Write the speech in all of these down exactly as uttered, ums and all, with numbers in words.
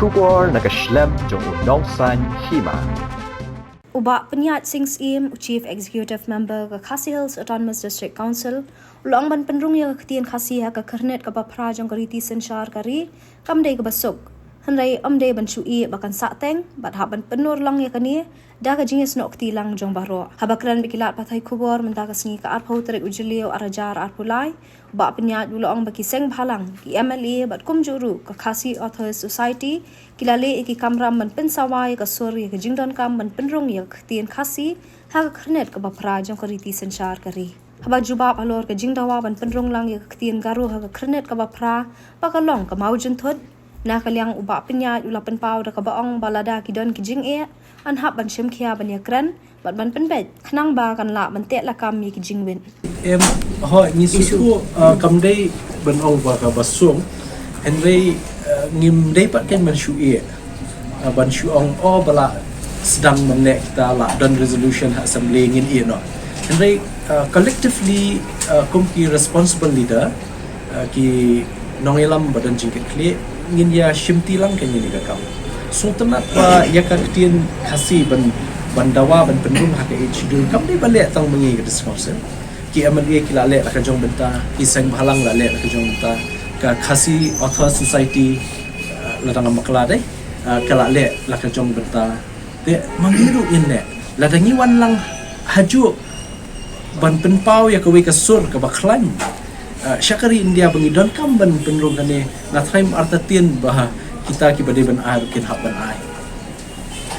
Khubor na ka shlem jong u Nongsaiñ Hima. U Bah Pynïaid Sing Syiem, u Chief Executive Member ka Khasi Hills Autonomous District Council, u la ong ban pynrung ïa ka ktien Khasi ha ka khyrnit kaba phra jong ka riti synshar ka ri kam dei kaba suk. Hynrei ym dei ban shu ïeh ba kan sah teng, bad hap ban pynurlong ïa kane da ka jingïasnoh kti lang jong baroh. Haba kren bad ki lad pathai khubor mynta ka sngi ka arphew tarik u Jylliew arhajar arphew lai, u Bah Pynïaid u la ong ba ki seng bhalang, ki M L A bad kumjuh ruh ka Khasi Authors Society ki la leh ïa ki kamram ban pynsawa ïa ka sur ïa ka jingdonkam ban pynrung ïa ka ktien Khasi ha ka khyrnit kaba phra jong ka riti synshar ka ri. Haba jubab halor ka jingdawa ban pynrung lang ïa ka ktien Garo ha ka khyrnit kaba phra ba ka long ka mawjynthut, na ka liang u Bah Pynïaid u la pynpaw da kaba ong ba lada ki don ki jingeh, yn hap ban shim khia ban ïakren bad ban pynbeit khnang ba kan lah ban teh lakam ïa ki jingwit. Em, hooid, ngi sngewthuh, uh, kam dei ban ong ba kaba suk. Hynrei, uh, ngim dei pat kan ban shu ïeh, uh, ban shu ong, oh, ba la sdang ban leh kita, la don resolution ha assembly, ngin ïeh noh. Hynrei, uh, collectively, uh, kum ki responsible leader, uh, ki nongïalam ba don jingkitkhlieh, ngin ïa shimti lang kane ka kam. Sngewtynnat ba ïa ka ktien Khasi ban, ban dawa ban pynrung ha ka Eighth Schedule kam dei ba leh tang ma ngi ka District Council. Ki M L A ki la leh la ka jong bynta, ki seng bhalang la leh la ka jong bynta, ka Khasi Author Society, uh, la dang bakla dei, uh, ka la leh la ka jong bynta. Te ma ngi ruh ngin leh, lada ngi wan lang hajuh ban pynpaw ïa kawei ka sur kaba khlaiñ, uh, sha ka ri India ba ngi donkam ban pynrung kane, nga tharai artatien ba kita kiba dei ban ai ruh kin hap ban ai.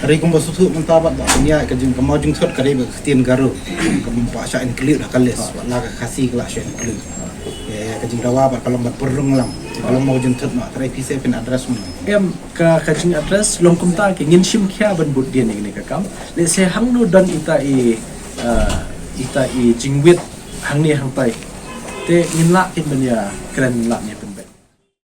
Hynrei kumba sngewthuh mynta Bah Pynïaid, ka jing, ka mawjynthut ka dei ba ka ktien Garo ka bym pat shah include ha ka list, wat la ka Khasi ka la shah include. Ïa, ïa ka jingdawa bad ka long ban pynrung lang, ka long mawjynthut noh, hynrei phi sa phin address mynne. Em, ka, ka jing address long kumta, ke ngin shim khia ban bud dien ïa kane ka kam. Lehse hangno don ita i, uh, ita i jingwit hangne hangtai, te ngin lah kin ban ïakren, lah ïa